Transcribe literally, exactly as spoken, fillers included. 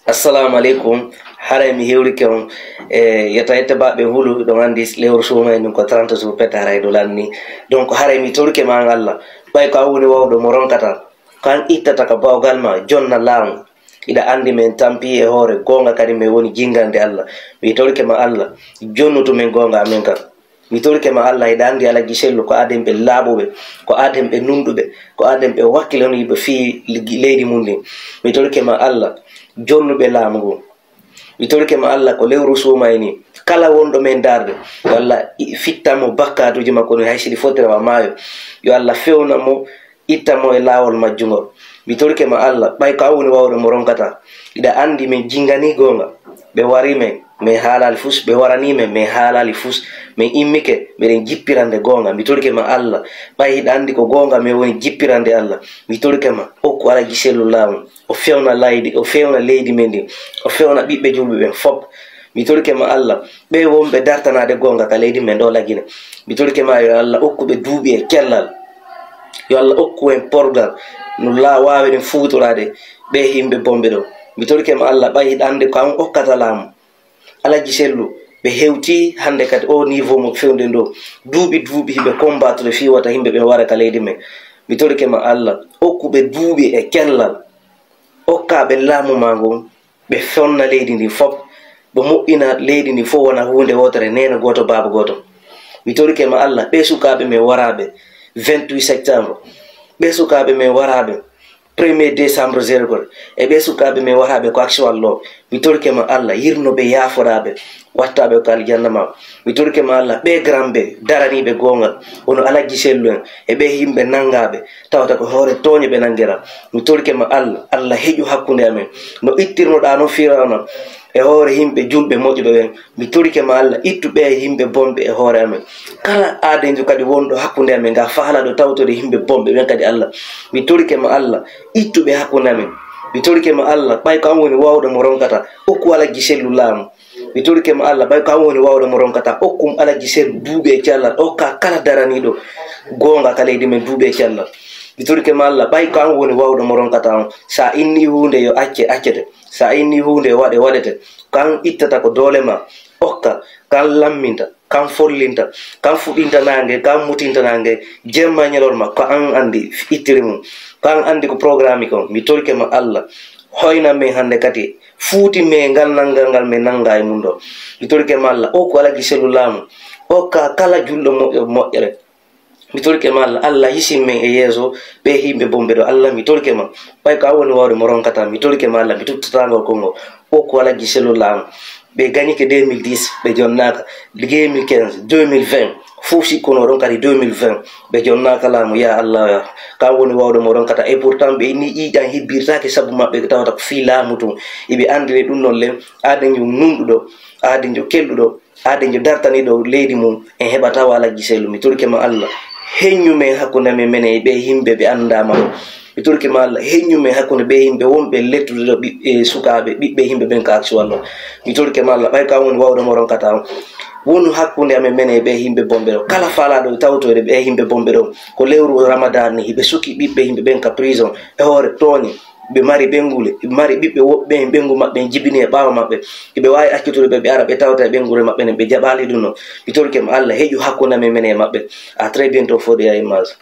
Assalamu aleykum. Haray mi hewrike on, e, yetta yetta baɓe hulu, ɗon andi lewru suuma en ɗum ko trente jours pete haray ɗo lanni. Donc haray mi torike ma an Allah. Ɓay ko an woni wawɗo mo ronkata, ko an ittata ka bawgal ma, jonna laamu. Iɗa andi men tampi e hoore goonga kadi men woni jingande Allah. Mi torike ma Allah, jonnutu men goonga amen kan. Mi torike ma Allah, hiɗa andi Alhaji Sellu ko aden ɓe laaɓuɓe, ko aden ɓe nunɗuɓe, ko aden ɓe wakkilaniiɓe fii leydi mun ndin. Mi torike ma Allah, jonnuɓe laamu ngun. Mi torike ma Allah, ko lewru suumayni, kala wonɗo men darde, yo Allah i-, fittan mo bakkaatuuji makko ɗin, hay si ɗi fotira wa maayo. Yo Allah fewnan mo, ittan mo e laawol majjungol. Mi torike ma Allah, ɓay ko an woni wawɗo mo ronkata. Hiɗa andi men jinganii goonga. Ɓe wari men, men haalaali fus, ɓe waranii men, men haalaali fus. Men immike, meɗen jippirande goonga. Mi torike ma Allah, ɓay hiɗa andi ko goonga men woni jippirande Allah. Mi torike ma, okku Alhaji Sellu laamu. O fewna laydi, o fewna leydi men ndin. O fewna ɓiɓɓe julɓe ɓen fop. Mi torike ma Allah, ɓee wonɓe dartanaade goonga ka leydi men ɗoo Lagine. Mi torike ma yo Allah okku ɓe duuɓi e cellal. Yo Allah okku en porgal no la-, waawe ɗen fuutoraade ɓee yimɓe bonɓe ɗoo. Mi torike ma Allah, ɓay hiɗa andi ko an okkata laamu. Alhaji Sellu, ɓe hewti hannde kadi o niveau mo fewnden ɗoo. Duuɓi, duuɓi hiɓe combattre fii wata yimɓe ɓen wara ka leydi men. Mi torike ma Allah, okku ɓe duuɓi e cellal. Okka ɓe laamu ma ngun. Ɓe fewna leydi ndin fof, ɓe moƴƴina leydi ndin fof, wona huunde wootere, neene gooto, baaba gooto. Mi torike ma Allah, ɓee sukaaɓe men waraaɓe vingt-huit septembre, ɓee sukaaɓe men waraaɓe premier décembre zéro heure, e ɓee sukaaɓe men waraaɓe ko actual ɗoo, mi torike ma Allah, yurmo ɓe, yaaforaa ɓe, watta ɓe ko aljanna ma. Mi torike ma Allah, ɓee garamɓe daraniiɓe goonga, hono Alhaji Sellu en, e ɓee yimɓe nanngaaɓe, tawata ko hoore tooɲe ɓe nanngiraa. Mi torike ma Allah, Allah heƴu hakkunde amen. No ittirnoɗaa non Firawna e hoore yimɓe julɓe moƴƴuɓe ɓen, mi torike ma Allah, ittu ɓee yimɓe bonɓe e hoore amen. Kala aadenjo kadi wonɗo hakkunde amen, nga faalaaɗo tawtorde yimɓe bonɓe ɓen kadi Allah, mi torike ma Allah, ittu ɓe hakkunde amen. Mi torike ma Allah, ɓay ko an woni wawɗo mo ronkata, okku Alhaji Sellu laamu. Mi torike ma Allah, ɓay ko an woni wawɗo mo ronkata, okku Alhaji Sellu duuɓi e cellal, okka kala daraniiɗo goonga ka leydi men duuɓi e cellal. Mi torike ma Allah, ɓay ko an woni wawɗo mo ronkata on, sa inni huunde yo acce, accete. Sa inni huunde yo waɗe, waɗete. Ko an ittata ko doole ma, okka, ko an lamminta, ko an follinta, ko an fuɗinta naange, ko an mutinta naange, jemma e ɲalorma, ko an andi ittiri mum. Ko an andi ko programme kon. Mi torike ma Allah, hoynan men hannde kadi, fuutin men e ngal nanngal ngal men nanngaa e mun ɗoo. Mi torike ma Allah, okku Alhaji Sellu laamu, okka kala julɗo moƴƴo-, moƴƴere. Mi torike ma Allah, Allah hisin men e yeeso ɓee yimɓe bonɓe ɗoo. Allah, mi torike ma, ɓay ko an woni wawɗo mo ronkata, mi torike ma Allah, mi tuttata ngol konngol. Okku Alhaji Sellu laamu. Ɓe gaɲike deux mille dix, ɓe jonnaaka. Deux mille quinze, deux mille vingt, fof sikkuno ɗon kadi deux mille vingt, ɓe jonnaaka laamu. Ya Allah, ya. Ko an woni wawɗo mo ronkata. Et pourtant, ɓe ni ƴiiƴan hibbirtaake sabu maɓɓe, tawata ko fii laamu tun. Iɓe anndiri ɗum non len, aadenjo nunɗuɗo, aadenjo kelɗuɗo, aadenjo dartaniiɗo leydi mum, en heɓa tawa Alhaji Sellu. Mi torike ma Allah, heɲɲu men hakkunde amen menen e ɓee yimɓe ɓe anndaama ɗoo. Mi torike ma Allah, heɲɲu men hakkunde ɓee yimɓe wonɓe lettude ɗoo ɓiɓɓe sukaaɓe, ɓiɓɓe yimɓe ɓen ka actual ɗoo. Mi torike ma Allah, ɓay ko an woni wawɗo mo ronkata on. Wonu hakkunde amen menen e ɓee yimɓe bonɓe ɗoo. Kala faalaaɗo tawtoyde ɓee yimɓe bonɓe ɗoo, ko lewru Ramadan ni, hiɓe suki ɓiɓɓe yimɓe ɓen ka prison e hoore tooɲe. Ɓe mari ɓeynguure, ɓe mari ɓiɓɓe woɓɓe ɓen, ɓeyngu maɓɓe en jibini e ɓaawo maɓɓe. Hiɓe waawi accutude ɓe, ɓe ara ɓe tawta e ɓeynguure maɓɓe nden, ɓe jaɓaali ɗum non. Mi torike ma Allah, heƴu hakkunde amen menen e maɓɓe. À très bientôt for the image.